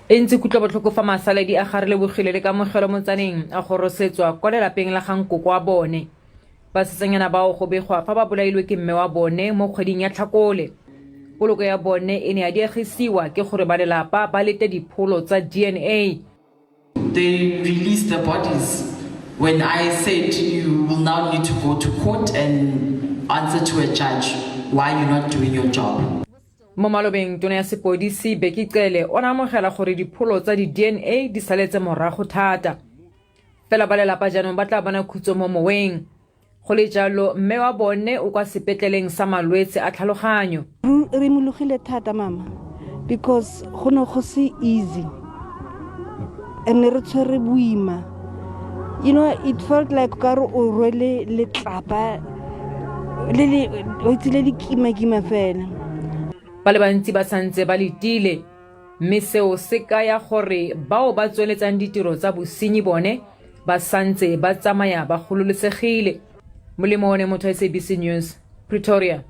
E ntse kutlobotlhoko fa masaledi a ga Relebogile le Kamogelo Motsaneng a gorosetswa kwa lelapeng la ga nkoko wa bone. Basetsanyana bao go begwa fa ba bolailwe ke mme wa bone mo kgweding ya Tlhakole. Poloko ya bone e ne ya diegisiwa ke gore ba lelapa ba lete dipholo tsa DNA. They released the bodies when I said you will now need to go to court and answer to a judge why you're not doing your job. Mo malobeng, tona ya sepodisi Bheki Cele o ne a amogela gore dipholo tsa di-DNA di saletse morago thata. Fela ba lelapa jaanong ba tla bona khutso mo moweng. Go le jalo, mme wa bone o kwa sepetleleng sa malwetse a tlhaloganyo. Re imologile thata mama because go ne go se easy re ne re tshwere boima you know it felt like ka re o rwele letlapa le le o itse le le kima-kima fela. Ba le bantsi ba santse ba letile, mme seo se kaya gore bao ba tsweletsang ditiro tsa bosenyi bone ba santse ba tsamaya ba gololesegile. Molemo one motho SABC News, Pretoria.